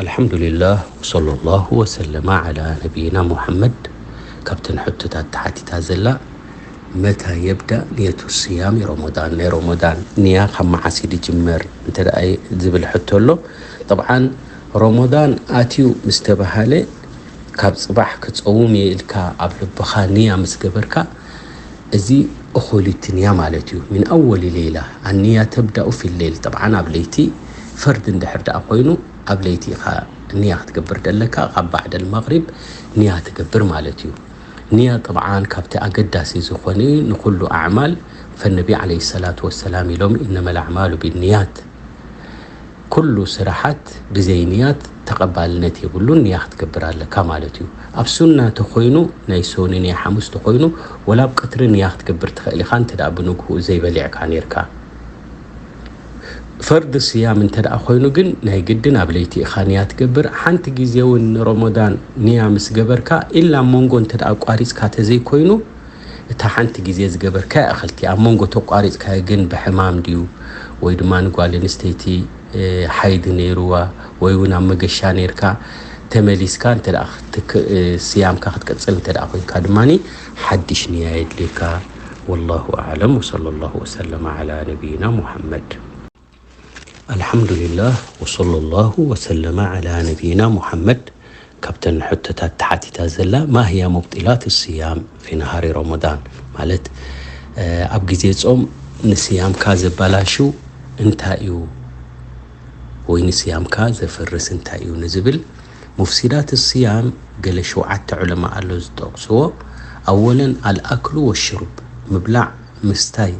ኣልሓምዱሊላህ ወሰለላሁ ወሰለማ ዓላ ነቢይና ሙሐመድ። ካብተን ሕቶታት ተሓቲታ ዘላ መታ የብዳእ ንየቱ ስያም ረመዳን፣ ናይ ረመዳን ንያ ካብ መዓስ እዩ ዝጅመር እንተ ደኣ ዝብል ሕቶ ኣሎ። ጠብዓን ረመዳን ኣትዩ ምስ ተባሃለ ካብ ጽባሕ ክጸውም እየ ኢልካ ኣብ ልብኻ ንያ ምስ ገበርካ፣ እዚ እኹል እዩ እቲ ንያ ማለት እዩ። ሚን ኣወሊ ሌይላ ኣንያ ተብዳኡ ፊ ሌይል። ጠብዓን ኣብ ለይቲ ፈርድ እንድሕር ደኣ ኮይኑ ኣብ ለይቲ ኢኻ ንያ ክትገብር ደለካ። ካብ ባዕደል መቕሪብ ንያ ትገብር ማለት እዩ። ንያ ጠብዓን ካብቲ ኣገዳሲ ዝኾነ እዩ ንኹሉ ኣዕማል። ፈነቢ ዓለይሂ ሰላቱ ወሰላም ኢሎም፣ ኢነመል ኣዕማሉ ቢንያት፣ ኩሉ ስራሓት ብዘይ ንያት ተቐባልነት የብሉን። ንያ ክትገብር ኣለካ ማለት እዩ። ኣብ ሱና ተኾይኑ ናይ ሶኒ ናይ ሓሙስ ተኾይኑ ወላ ኣብ ቀትሪ ንያ ክትገብር ትኽእል ኢኻ፣ እንተ ደኣ ብንግሁ ዘይበሊዕካ ኔርካ። ፈርድ ስያም እንተ ደኣ ኮይኑ ግን ናይ ግድን ኣብ ለይቲ ኢኻ ንያ ትገብር። ሓንቲ ግዜ እውን ንረመዳን ንያ ምስ ገበርካ፣ ኢላ ኣብ መንጎ እንተ ደኣ ኣቋሪጽካ ተዘይኮይኑ፣ እታ ሓንቲ ግዜ ዝገበርካያ እኽልቲ ኣብ መንጎ ተቋሪጽካዮ ግን ብሕማም ድዩ ወይ ድማ ንጓል ኣንስተይቲ፣ እ፣ ሓይዲ ነይርዋ ወይ እውን ኣብ መገሻ ነይርካ ተመሊስካ እንተ ደኣ ክትክ-፣ እ፣ ስያምካ ክትቅጽል እንተ ደኣ ኮይንካ ድማኒ ሓድሽ ንያ የድልየካ። ወላሁ ኣዕለም ወሰለላሁ ወሰለመ ዓላ ነቢይና ሙሐመድ። ኣልሓምዱሊላህ ወሰለላሁ ወሰለመ ዓላ ነቢይና ሙሐመድ። ካብተን ሕቶታት ተሓቲታ ዘላ ማህያ ሙብጢላት ስያም ፊ ነሃሪ ረመዳን፣ ማለት፣ እ፣ ኣብ ግዜ ጾም ንስያምካ ዘባላሹ እንታይ እዩ ወይ ንስያምካ ዘፍርስ እንታይ እዩ ንዝብል፣ ሙፍሲዳት ስያም ገለ ሸውዓተ ዑለማ ኣሎ ዝጠቕስዎ። ኣወለን ኣልኣክሉ ወሽሩብ፣ ምብላዕ ምስታይ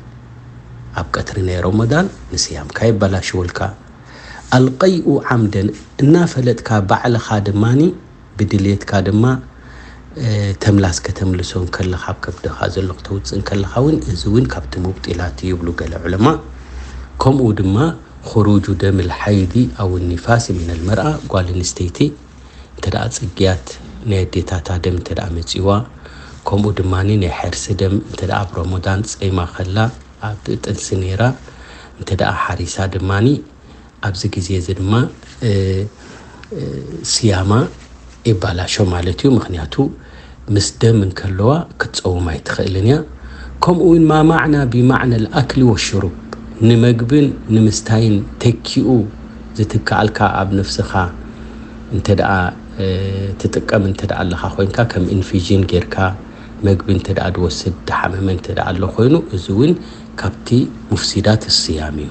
ኣብ ቀትሪ ናይ ረመዳን ንስያምካ የባላሽወልካ። ኣልቀይኡ ዓምደን፣ እናፈለጥካ ባዕልኻ ድማኒ ብድልየትካ ድማ፣ እ፣ ተምላስ ከተምልሶ እንከለኻ፣ ኣብ ከብድኻ ዘሎ ክተውፅእ እንከለኻ እውን፣ እዚ እውን ካብቲ ሙብጢላት እዩ ይብሉ ገለ ዑለማ። ከምኡ ድማ፣ ኹሩጁ ደም ልሓይዲ ኣው ኒፋስ ሚን ልመርኣ፣ ጓል ኣንስተይቲ እንተ ደኣ ጽግያት ናይ ኣዴታታ ደም እንተ ደኣ መጺዋ፣ ከምኡ ድማኒ ናይ ሕርሲ ደም እንተ ደኣ ኣብ ረመዳን ጸይማ ከላ ኣብ ጥንሲ ነይራ እንተ ደኣ ሓሪሳ ድማኒ፣ ኣብዚ ግዜ እዚ ድማ፣ እ፣ እ፣ ስያማ ይባላሾ ማለት እዩ። ምኽንያቱ ምስ ደም እንከለዋ ክትጸውም ኣይትኽእልን እያ። ከምኡ እውን ማ ማዕና ቢማዕና ልኣክሊ ወሽሩብ፣ ንመግብን ንምስታይን ተኪኡ ዝትክኣልካ ኣብ ነፍስኻ እንተ ደኣ፣ እ፣ ትጥቀም እንተ ደኣ ኣለኻ ኮይንካ፣ ከም ኢንፊዥን ጌርካ መግቢ እንተ ደኣ ድወስድ፣ ድሓመመ እንተ ደኣ ኣሎ ኮይኑ፣ እዚ እውን ካብቲ ሙፍሲዳት ስያም እዩ።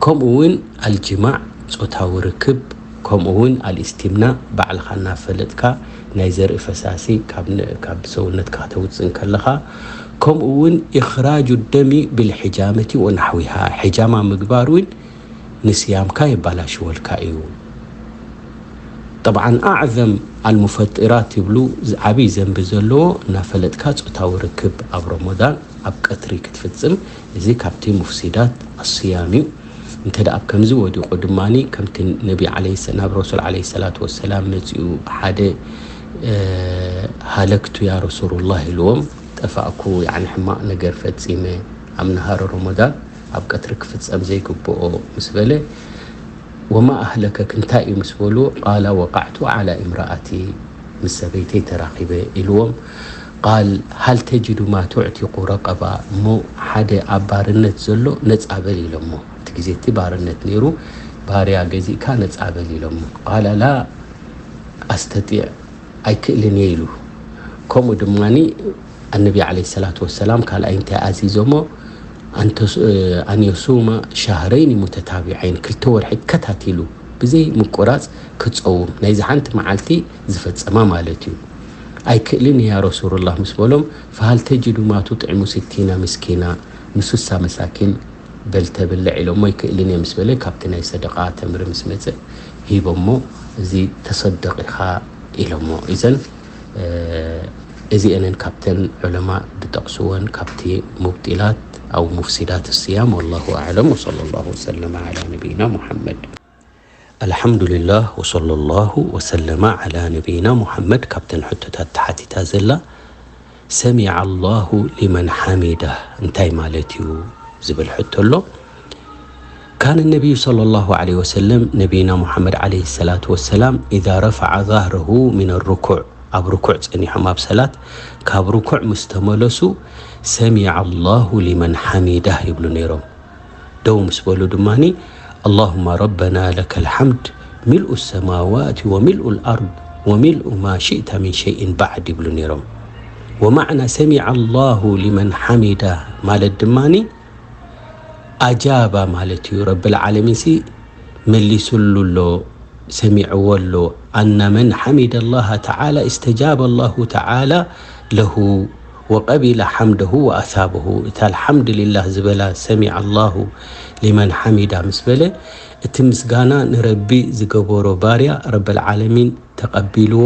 ከምኡ እውን ኣልጅማዕ፣ ጾታዊ ርክብ፣ ከምኡ እውን ኣልእስቲምና፣ ባዕልኻ እናፈለጥካ ናይ ዘርኢ ፈሳሲ ካብ ን-፣ ካብ ሰውነትካ ከተውፅእ እንከለኻ፣ ከምኡ እውን ኢኽራጁ ደሚ ብልሒጃመቲ ወናሕዊሃ፣ ሒጃማ ምግባር እውን ንስያምካ የባላሽወልካ እዩ። ጠብዓን ኣዕዘም ኣልሙፈጢራት ይብሉ፣ ዝ-፣ ዓብይ ዘንቢ ዘለዎ እናፈለጥካ ጾታዊ ርክብ ኣብ ረመዳን ኣብ ቀትሪ ክትፍጽም፣ እዚ ካብቲ ሙፍሲዳት ኣስያም እዩ። እንተ ደኣ ኣብ ከምዚ ወዲቑ ድማኒ ከምቲ ነቢ ዓለይሂ ሰ-፣ ናብ ረሱል ዓለይሂ ሰላቱ ወሰላም መጺኡ ሓደ፣ እ፣ ሃለክቱ ያ ረሱሉላህ ኢልዎም፣ ጠፋእኩ፣ ያዕኒ ሕማቕ ነገር ፈጺመ ኣብ ነሃሪ ረመዳን ኣብ ቀትሪ ክፍጸም ዘይግብኦ ምስ በለ፣ ወማ ኣህለከክ እንታይ እዩ ምስ በልዎ፣ ቃላ ወቃዕቱ ዓላ እምረኣቲ ምስ ሰበይተይ ተራኺበ ኢልዎም። ቃል ሃል ተጅዱ ማ ቱዕቲቁ ረቀባ፣ እሞ ሓደ ኣብ ባርነት ዘሎ ነጻ በል ኢሎሞ። እቲ ግዜ እቲ ባርነት ነይሩ፣ ባርያ ገዚእካ ነጻ በል ኢሎሞ። ቃላ ላ ኣስተጢዕ ኣይክእልን እየ ኢሉ። ከምኡ ድማኒ ኣነቢ ዓለይሂ ሰላቱ ወሰላም ካልኣይ እንታይ ኣዚዞሞ? ኣንተስ-፣ ኣን የሱመ ሻህረይን ሙተታቢዐይን፣ ክልተ ወርሒ ከታቲሉ ብዘይ ምቁራጽ ክጸውም፣ ናይዚ ሓንቲ መዓልቲ ዝፈጸማ ማለት እዩ። ኣይክእልን እያ ረሱሉላህ ምስ በሎም፣ ፈሃል ተጅዱ ማ ቱጥዕሙ ስቲና ምስኪና፣ ንሱሳ መሳኪን በል ተብልዕ ኢሎሞ። ኣይክእልን እየ ምስ በለ፣ ካብቲ ናይ ሰደቃ ተምሪ ምስ መጸ ሂቦሞ፣ እዚ ተሰደቕ ኢኻ ኢሎሞ። እዘን፣ እ፣ እዚአንን ካብተን ዑለማ ዝጠቕስወን ካብቲ ሙብጢላት ኣው ሙፍሲዳት ስያም። ወላሁ ኣዕለም ወሰለላሁ ወሰለመ ዓላ ነቢይና ሙሐመድ። ኣልሓምዱሊላህ ወሰለላሁ ወሰለመ ዓላ ነቢይና ሙሐመድ። ካብተን ሕቶታት ተሓቲታ ዘላ ሰሚዐ ኣላሁ ሊመን ሓሚዳህ እንታይ ማለት እዩ ዝብል ሕቶ ኣሎ። كان النبي صلى الله عليه وسلم፣ ነቢይና ሙሓመድ ዓለይሂ ሰላቱ ወሰላም፣ إذا رفع ظهره من الركوع፣ ኣብ ርኩዕ ጸኒሖም ኣብ ሰላት ካብ ርኩዕ ምስ ተመለሱ፣ سمع الله لمن حمده ይብሉ ነይሮም። ደው ምስ በሉ ድማኒ، اللهم ربنا لك الحمد ملء السماوات وملء الأرض وملء ما شئت من شيء بعد ይብሉ ነይሮም። ومعنى سمع الله لمن حمده ማለት ድማኒ ኣጃባ ማለት እዩ። ረብል ዓለሚን ሲ መሊሱሉ ኣሎ፣ ሰሚዕዎ ኣሎ። أن من حمد الله تعالى استجاب الله تعالى له وقبل حمده وأثابه። እታ ኣልሓምዱሊላህ ዝበላ ሰሚዐ ኣላሁ ሊመን ሓሚዳ ምስ በለ፣ እቲ ምስጋና ንረቢ ዝገበሮ ባርያ ረብል ዓለሚን ተቐቢልዎ፣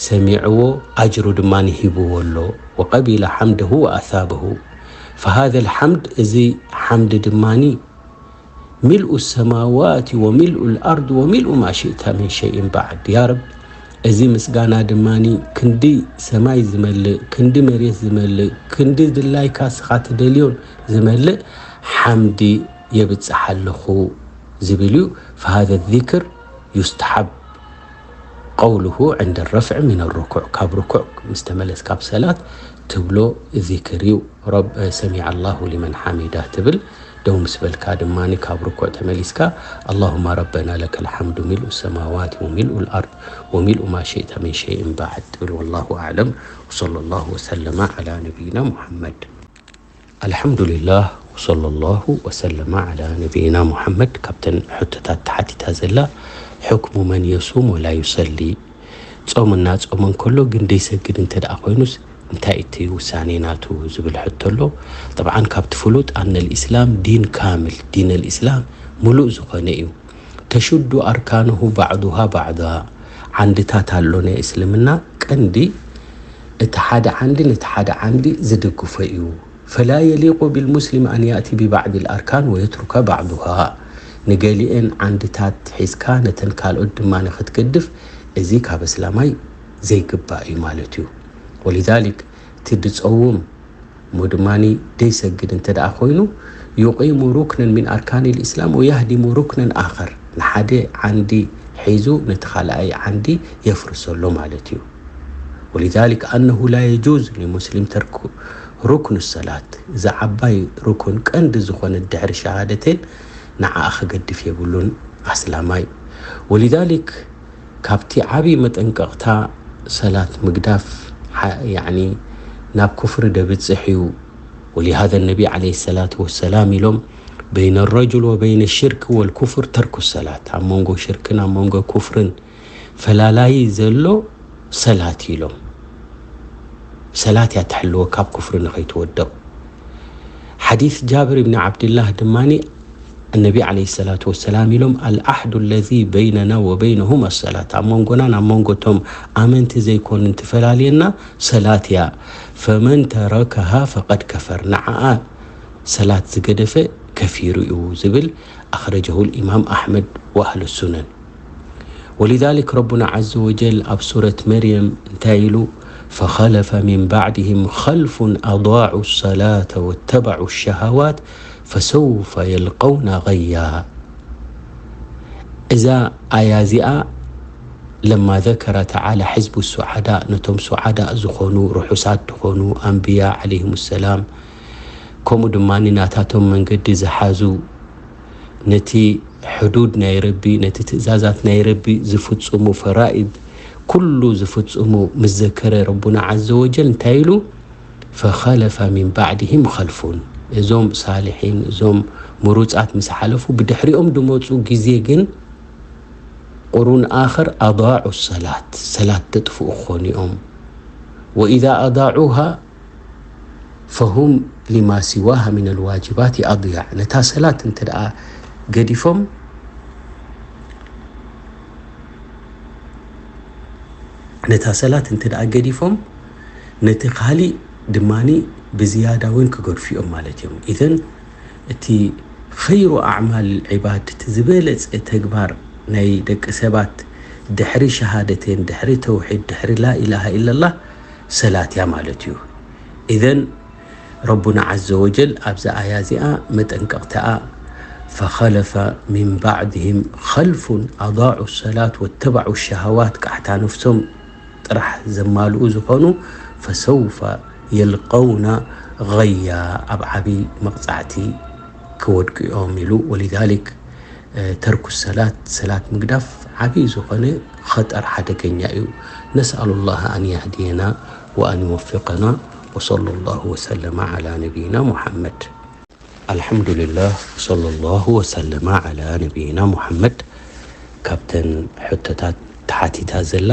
ሰሚዕዎ፣ ኣጅሩ ድማ ሂብዎ ኣሎ። وقبل حمده وأثابه. فهذا الحمد፣ እዚ ሓምድ ድማኒ ملء السماوات وملء الأرض وملء ما شئت من شيء بعد. ያ ረብ፣ እዚ ምስጋና ድማኒ ክንዲ ሰማይ ዝመልእ፣ ክንዲ መሬት ዝመልእ፣ ክንዲ ድላይካ ስኻ ትደልዮን ዝመልእ ሓምዲ የብጽሕ ኣለኹ ዝብል እዩ። فهذا الذكر يستحب قوله عند الرفع من الركوع، ካብ ርኩዕ ምስ ተመለስካ ኣብ ሰላት ትብሎ ዚክር እዩ። ረብ-፣ ሰሚዐ ኣላሁ ሊመን ሓሚዳ ትብል። ደው ምስ በልካ ድማ ካብ ርኩዕ ተመሊስካ اللهم ربنا لك الحمد ملء السماوات وملء الأرض وملء ما شئت من شيء بعد ትብል። والله أعلم، وصلى الله وسلم على نبينا محمد. الحمد لله، وصلى الله وسلم على نبينا محمد። ካብተን ሕቶታት ተሓቲታ ዘላ፣ حكم من يصوم ولا يصلي، ጾም እናጾመ እንከሎ ግን ደይሰግድ እንተ ደኣ ኮይኑስ እንታይ እቲ ውሳኔ ናቱ ዝብል ሕቶ ኣሎ። ጠብዓን ካብቲ ፍሉጥ أن الإسلام دين كامل، ዲን الإسلام ሙሉእ ዝኾነ እዩ። تشد أركانه بعضها بعضا، ዓንድታት ኣሎ ናይ እስልምና ቀንዲ፣ እቲ ሓደ ዓንዲ ነቲ ሓደ ዓንዲ ዝድግፎ እዩ። فلا يليق بالمسلم أن يأتي ببعض الأركان ويترك بعضها። ንገሊኤን ዓንድታት ሒዝካ ነተን ካልኦት ድማ ንክትገድፍ፣ እዚ ካብ እስላማይ ዘይግባእ እዩ ማለት እዩ። ولذلك እቲ ድጸውም እሞ ድማ ደይሰግድ እንተ ደኣ ኮይኑ، يقيم ركنا من أركان الإسلام ويهدم ركنا آخر، ንሓደ ዓንዲ ሒዙ ነቲ ካልኣይ ዓንዲ የፍርሰሎ ማለት እዩ። ولذلك أنه لا يجوز لمسلم ترك ركن الصلاة، እዛ ዓባይ ሩኩን ቀንዲ ዝኾነት ድሕሪ ሸሃደቴን ንዓኣ ክገድፍ የብሉን ኣስላማይ። ولذلك ካብቲ ዓብዪ መጠንቀቕታ ሰላት ምግዳፍ ሓ-፣ ያዕኒ ናብ ኩፍሪ ደብጽሕ እዩ። ولهذا النبي عليه الصلاة والسلام ኢሎም، بين الرجل وبين الشرك والكفر ترك الصلاة، ኣብ መንጎ ሽርክን ኣብ መንጎ ኩፍርን ፈላላዪ ዘሎ ሰላት ኢሎም። ሰላት እያ ትሕልዎ ካብ ኩፍሪ ንኸይትወድቕ። ሓዲስ ጃብር ብን ዓብድላህ ድማ النبي عليه الصلاة والسلام ኢሎም، العهد الذي بيننا وبينهم الصلاة፣ ኣብ መንጎናን ኣብ መንጎቶም ኣመንቲ ዘይኮኑን ትፈላልየና ሰላት እያ። فمن تركها فقد كفر، ንዓኣ ሰላት ዝገደፈ ከፊሩ እዩ ዝብል أخرجه الإمام أحمد وأهل السنن. ولذلك ربنا عز وجل ኣብ ሱረት መርየም እንታይ ኢሉ؟ فخلف من بعدهم خلف أضاعوا الصلاة واتبعوا الشهوات فسوف يلقون غيا። እዛ ኣያ እዚኣ لما ذكر تعالى حزب السعداء، ነቶም ሱዓዳእ ዝኾኑ ርሑሳት ዝኾኑ ኣንብያ ዓለይሂም ሰላም፣ ከምኡ ድማ ናታቶም መንገዲ ዝሓዙ፣ ነቲ ሕዱድ ናይ ረቢ፣ ነቲ ትእዛዛት ናይ ረቢ ዝፍጽሙ፣ ፈራኢድ ኩሉ ዝፍጽሙ ምስ ዘከረ ረቡና ዓዘ ወጀል እንታይ ኢሉ? فخلف من بعدهم خلف، እዞም ሳልሒን እዞም ምሩጻት ምስ ሓለፉ ብድሕሪኦም ድመጹ ግዜ ግን ቁሩን ኣኽር أضاعوا الصلاة، ሰላት ዘጥፍኡ ክኾኑ እዮም። وإذا أضاعوها فهم لما سواها من الواجبات أضيع، ነታ ሰላት እንተ ደኣ ገዲፎም፣ ነታ ሰላት እንተ ደኣ ገዲፎም፣ ነቲ ካልእ ድማኒ ብዝያዳ እውን ክገድፉ እዮም ማለት እዮም። ኢዘን እቲ خير أعمال العباد፣ እቲ ዝበለጸ ተግባር ናይ ደቂ ሰባት ድሕሪ ሸሃደቴን፣ ድሕሪ ተውሒድ፣ ድሕሪ ላኢላሃ ኢለላህ ሰላት እያ ማለት እዩ። ኢዘን ረቡና ዓዘ ወጀል ኣብዛ ኣያ እዚኣ መጠንቀቕታኣ فخلف من بعدهم خلف أضاعوا الصلاة واتبعوا الشهوات፣ ቃሕታ ነፍሶም ጥራሕ ዘማልኡ ዝኾኑ፣ فسوف يلقون غيا، ኣብ ዓቢ መቕጻዕቲ ክወድቁ እዮም ኢሉ። ولذلك ተርኩ ሰላት፣ ሰላት ምግዳፍ ዓብዪ ዝኾነ ኸጠር ሓደገኛ እዩ። نسأل الله أن يهدينا وأن يوفقنا وصلى الله وسلم على نبينا محمد. الحمد لله وصلى الله وسلم على نبينا محمد። ካብተን ሕቶታት ተሓቲታ ዘላ፣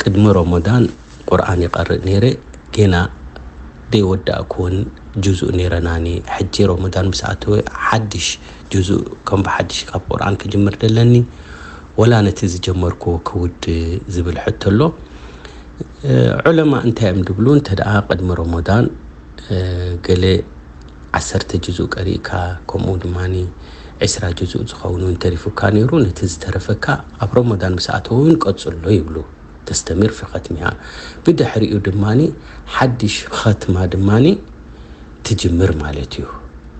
ቅድሚ ረመዳን ቁርኣን ይቐርእ ነይረ፣ ጌና ደይወዳእኩዎን ጁዙእ ነይረናኒ። ሕጂ ረመዳን ምስ ኣተወ ሓድሽ ጁዙእ ከም ብሓድሽ ካብ ቁርኣን ክጅምር ደለኒ፣ ወላ ነቲ ዝጀመርኩዎ ክውድ ዝብል ሕቶ ኣሎ። ዑለማ እንታይ እዮም ድብሉ? እንተ ደኣ ቅድሚ ረመዳን ገለ ዓሰርተ ጁዙእ ቀሪእካ፣ ከምኡ ድማ ዒስራ ጁዙእ ዝኸውን እውን ተሪፉካ ነይሩ፣ ነቲ ዝተረፈካ ኣብ ረመዳን ምስ ኣተወ እውን ቀጽሎ ይብሉ። ተስተምር ፊ ኸትሚሃ። ብድሕሪኡ ድማ ሓድሽ ኸትማ ድማ ትጅምር ማለት እዩ።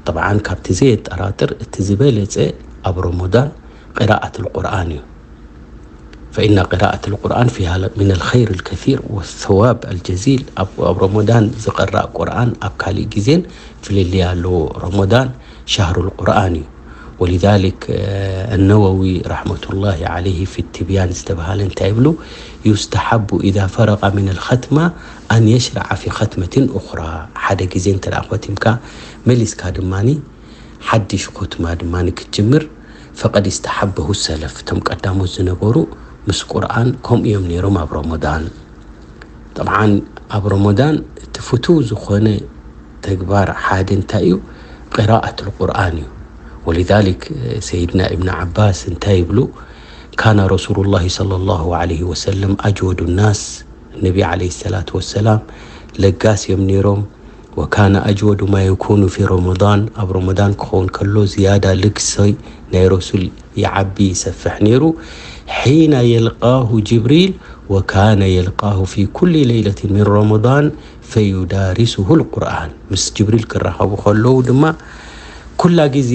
ጠብዓን ካብቲ ዘየጠራጥር እቲ ዝበለጸ ኣብ ረመዳን ቅራኣት ልቁርኣን እዩ። فإن قراءة القرآن فيها من الخير الكثير والثواب الجزيل። ኣብ ኣብ ረመዳን ዝቐራእ ቁርኣን ኣብ ካሊእ ግዜን ፍልልይ ኣለዎ። ረመዳን ሻህሩ ልቁርኣን እዩ። ولذلك النووي رحمة الله عليه في التبيان ዝተባሃለ እንታይ ይብሉ? يستحب إذا فرغ من الختمة أن يشرع في ختمة أخرى። ሓደ ግዜ እንተ ደኣ ኸቲምካ መሊስካ ድማ ሓድሽ ኹትማ ድማ ክትጅምር فقد استحبه السلف። እቶም ቀዳሞት ዝነበሩ ምስ ቁርኣን ከምኡ እዮም ነይሮም ኣብ ረመዳን። ጠብዓን ኣብ ረመዳን እቲ ፍቱው ዝኾነ ተግባር ሓደ እንታይ እዩ? ቅራኣት ልቁርኣን እዩ። ولذلك ሰይድና እብን ዓባስ እንታይ ይብሉ? كان رسول الله صلى الله عليه وسلم أجود الناس። ነቢ ዓለይሂ ሰላቱ ወሰላም ለጋስ እዮም ነይሮም። وكان أجود ما يكون في رمضان። ኣብ ረመዳን ክኸውን ከሎ ዝያዳ ልግሲ ናይ ረሱል ይዓቢ ይሰፍሕ ነይሩ። حين يلقاه جبريل وكان يلقاه في كل ليلة من رمضان فيدارسه القرآن። ምስ ጅብሪል ክራኸቡ ከለዉ ድማ ኩላ ግዜ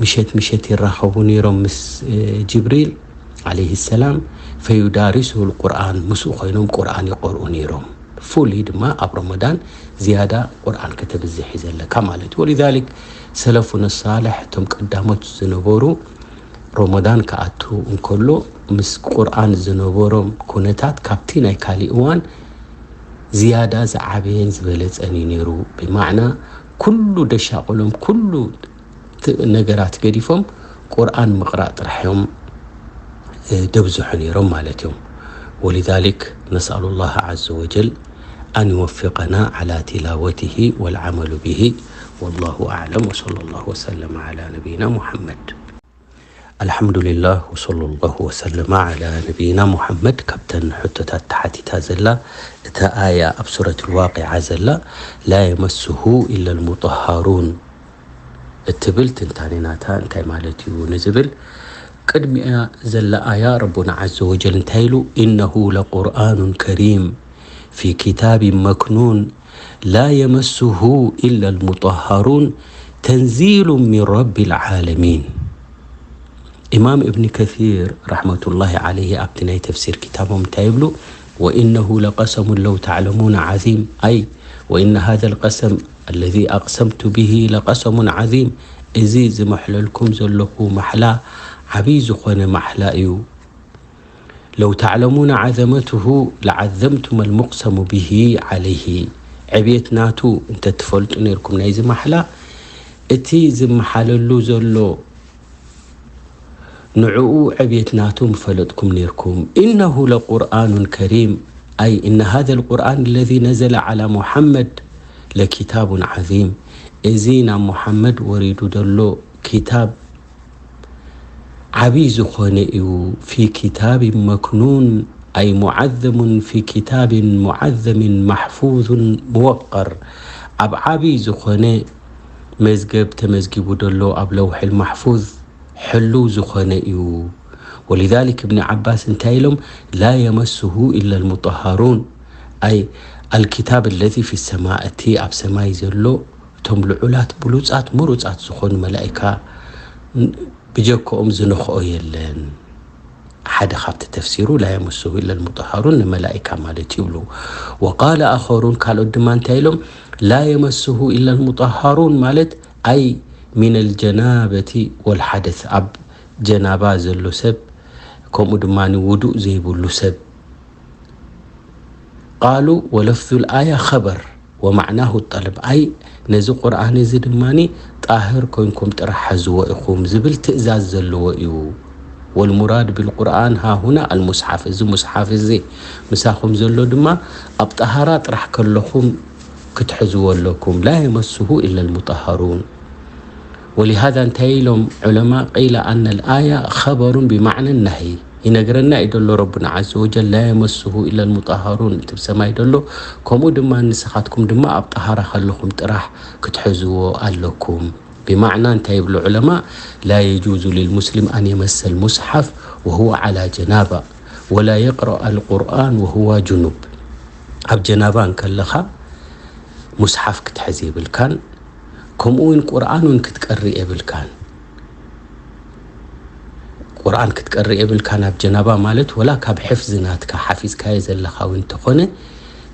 ምሸት ምሸት ይራኸቡ ነይሮም ምስ እ፣ ጅብሪል ዓለይሂ ሰላም። فيدارسه القرآن፣ ምስኡ ኮይኖም ቁርኣን ይቐርኡ ነይሮም። ፍሉይ ድማ ኣብ ረመዳን ዝያዳ ቁርኣን ከተብዝሕ እዩ ዘለካ ማለት እዩ። ولذلك ሰለፉነ ሳልሕ እቶም ቀዳሞት ዝነበሩ ረመዳን ክኣቱ እንከሎ ምስ ቁርኣን ዝነበሮም ኩነታት ካብቲ ናይ ካሊእ እዋን ዝያዳ ዝዓበየን ዝበለጸን እዩ ነይሩ። ብማዕና ኩሉ ደሻቕሎም ኩሉ ት- ነገራት ገዲፎም ቁርኣን ምቕራእ ጥራሕ እዮም እ፣ ደብዝሑ ነይሮም ማለት እዮም። ولذلك نسأل الله عز وجل أن يوفقنا على تلاوته والعمل به. والله أعلم وصلى الله وسلم على نبينا محمد. الحمد لله وصلى الله وسلم على نبينا محمد። ካብተን ሕቶታት ተሓቲታ ዘላ እታ ኣያ ኣብ ሱረት ልዋቂዓ ዘላ لا يمسه إلا المطهرون እትብል ትንታኔ ናታ እንታይ ማለት እዩ ንዝብል ቅድሚያ ዘላ ኣያ ረቡና ዓዘ ወጀል እንታይ ኢሉ? إنه لقرآن كريم في كتاب مكنون لا يمسه إلا المطهرون تنزيل من رب العالمين። ኢማም እብኒ ከሲር ረሕመቱላሂ ዓለይሂ ኣብቲ ናይ ተፍሲር ክታቦም እንታይ ይብሉ? وإنه لقسم لو تعلمون عظيم، أي وإن هذا القسم الذي أقسمت به لقسم عظيم። እዚ ዝመሕለልኩም ዘለኹ ማሕላ ዓብዪ ዝኾነ ማሕላ እዩ። لو تعلمون عظمته لعظمتم المقسم به عليه። ዕብየት ናቱ እንተትፈልጡ ነይርኩም ናይዚ ማሕላ እቲ ዝመሓለሉ ዘሎ ንዕኡ ዕብየት ናቱ ምፈለጥኩም ነይርኩም። إنه لقرآن كريم، أي إن هذا القرآن الذي نزل على محمد لكتاب عظيم። እዚ ናብ ሙሓመድ ወሪዱ ዘሎ ኪታብ ዓብዪ ዝኾነ እዩ። في كتاب مكنون، أي معظم في كتاب معظم محفوظ موقر። ኣብ ዓብዪ ዝኾነ መዝገብ ተመዝጊቡ ዘሎ ኣብ ለውሒል ማሕፉዝ ሕሉው ዝኾነ እዩ። ولذلك እብኒ ዓባስ እንታይ ኢሎም? لا يمسه إلا المطهرون، أي الكتاب الذي في السماء، እቲ ኣብ ሰማይ ዘሎ እቶም ልዑላት ብሉጻት ምሩጻት ዝኾኑ መላኢካ ብጀክኦም ዝነኽኦ የለን። ሓደ ካብቲ ተፍሲሩ ላ የመስሁ ኢላ ልሙጠሃሩን ንመላኢካ ማለት ይብሉ። ወቃለ ኣኸሩን፣ ካልኦት ድማ እንታይ ኢሎም? ላ የመስሁ ኢላ ልሙጠሃሩን ማለት ኣይ ሚነል ጀናበቲ ወልሓደት፣ ኣብ ጀናባ ዘሎ ሰብ ከምኡ ድማ ውዱእ ዘይብሉ ሰብ። ቃሉ ወለፍዙል ኣያ ኸበር ወማዕናሁ ጠለብ፣ ኣይ ነዚ ቁርኣን እዚ ድማ ጣህር ኮይንኩም ጥራሕ ሓዝዎ ኢኹም ዝብል ትእዛዝ ዘለዎ እዩ። ወልሙራድ ብልቁርኣን ሃሁና ኣልሙስሓፍ፣ እዚ ሙስሓፍ እዚ ምሳኹም ዘሎ ድማ ኣብ ጠሃራ ጥራሕ ከለኹም ክትሕዝዎ ኣለኩም። ላ የመስሁ ኢላ ልሙጠሃሩን። ወሊሃዛ እንታይ ኢሎም ዑለማ? ቂለ ኣነ ልኣያ ኸበሩን ብማዕነ ናሂ፣ ይነግረና እዩ ደሎ ረቡና ዓዘ ወጀል፣ ላ የመስሁ ኢላ ልሙጠሃሩን፣ እቲ ብሰማይ ደሎ፣ ከምኡ ድማ ንስኻትኩም ድማ ኣብ ጠሃራ ከለኹም ጥራሕ ክትሕዝዎ ኣለኩም። ብማዕና እንታይ ይብሉ ዑለማ? ላ የጁዙ ልልሙስሊም ኣን የመሰ ልሙስሓፍ ወሁወ ዓላ ጀናባ ወላ የቅረእ ኣልቁርኣን ወሁወ ጅኑብ። ኣብ ጀናባ እንከለኻ ሙስሓፍ ክትሕዝ የብልካን፣ ከምኡ እውን ቁርኣን እውን ክትቀርእ የብልካን። ቁርኣን ክትቀርእ የብልካን ኣብ ጀናባ ማለት ወላ ካብ ሕፍዚ ናትካ ሓፊዝካዮ ዘለኻ እውን እንተኾነ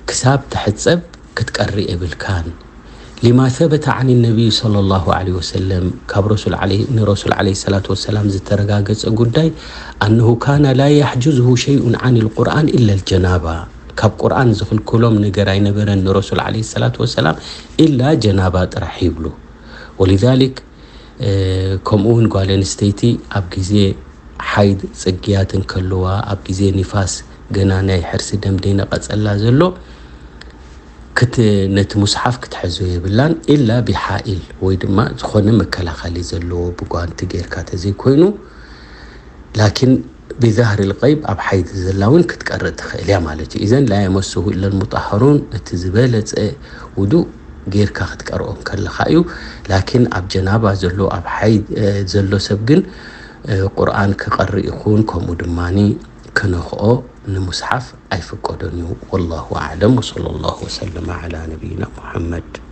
ክሳብ ትሕጸብ ክትቀርእ የብልካን። ሊማ ሰበተ ዓን ነቢይ ሰለላሁ ዐለይሂ ወሰለም፣ ካብ ረሱል ዐለይሂ፣ ንረሱል ዐለይሂ ሰላቱ ወሰላም ዝተረጋገጸ ጉዳይ፣ ኣነሁ ካነ ላ የሕጁዝሁ ሸይኡን ዓን ልቁርኣን ኢላ ልጀናባ፣ ካብ ቁርኣን ዝኽልክሎም ነገር ኣይነበረን ንረሱል ዐለይሂ ሰላቱ ወሰላም ኢላ ጀናባ ጥራሕ ይብሉ። ወሊዛሊክ፣ እ፣ ከምኡ እውን ጓል ኣንስተይቲ ኣብ ግዜ ሓይድ ጽግያት እንከልዋ፣ ኣብ ግዜ ኒፋስ ገና ናይ ሕርሲ ደም ደይነቐጸላ ዘሎ፣ ክት-፣ ነቲ ሙስሓፍ ክትሕዞ የብላን፣ ኢላ ብሓኢል ወይ ድማ ዝኾነ መከላኸሊ ዘለዎ ብጓንቲ ጌርካ ተዘይኮይኑ፣ ላኪን ብዛህሪ ልቀይብ ኣብ ሓይድ ዘላ እውን ክትቀርእ ትኽእል እያ ማለት እዩ። ኢዘን ላ የመስሁ ኢላ ልሙጠሃሩን፣ እቲ ዝበለጸ ውዱእ ጌርካ ክትቀርኦ ከለኻ እዩ። ላኪን ኣብ ጀናባ ዘሎ፣ ኣብ ሓይድ፣ እ፣ ዘሎ ሰብ ግን፣ እ፣ ቁርኣን ክቐርእ ይኹን ከምኡ ድማኒ ክነኽኦ ንሙስሓፍ ኣይፍቀዶን እዩ። ወላሁ ኣዕለም ወሰለላሁ ወሰለመ ዓላ ነቢይና ሙሐመድ።